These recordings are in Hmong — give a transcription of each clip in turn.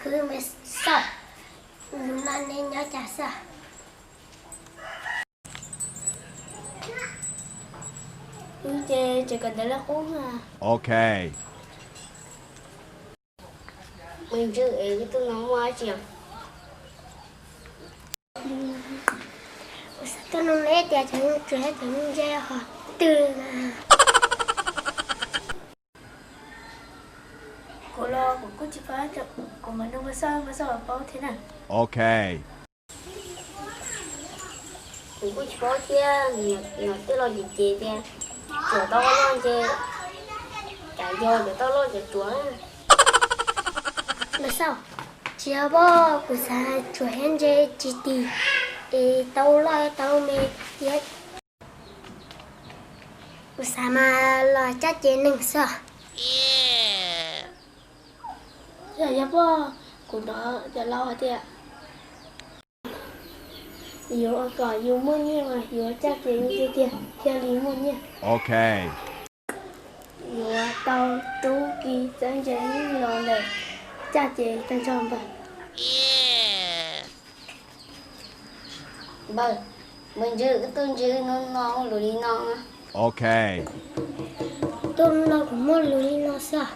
Khwv me xauj, lub no neb nyob cas xwb? Wb ces tseem kawm ntawv laj qub na. Ok. Me Ntswg, es wb tuaj no muaj dab tsi os? Kuv xav tuaj nug neb tias cov neeg tsuas thiab cov neeg ntse ho twg na? Kuv los kuv kuj tsis paub, kuv mam nug Npawg Xauj, Npawg Xauj paub thiab na. Ok. Kuv kuj tsis paub thiab, nyuam twb los ces ces tias tsuas tau loj ntse, cas yog cov tau loj cov tsuas. Npawg Xauj, tsis yog pob, kuv xav tsuas thiab ntse tsis tis es tau loj tau me thiab. Kuv xav mas los caj ces neeg xwb. Yog, yog pob, kuv hnov cov laus hais tias yuav ua kom yus muaj nyiaj mas yuav caj ces tiag tiag thiaj li muaj nyiaj. Ok. Yuav tau tub ki txawj ntse los lawm, caj ces tag nrho npawg. Npawg, Npawg Ntswg, wb tuaj ntsia no no muaj lus li no. Ok. Tuaj no kuv muaj lus li no xwb.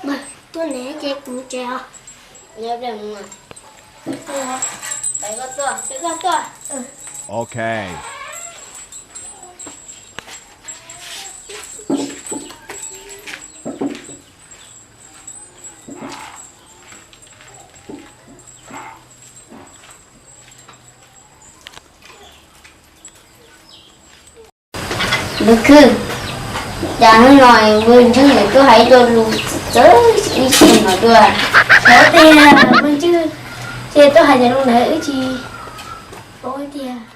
Npawg, tuaj ne ces kuv tsev os. Peb koj tuaj, peb koj tuaj. Ok. Npawg Khwb, cas hnub no Npawg Ntswg yuav tuaj hais ib co lus txawv ib txhis no dua? Xyov tias Npawg Ntswg ces tuaj hais cov lus ntawd wb tsis paub tiag.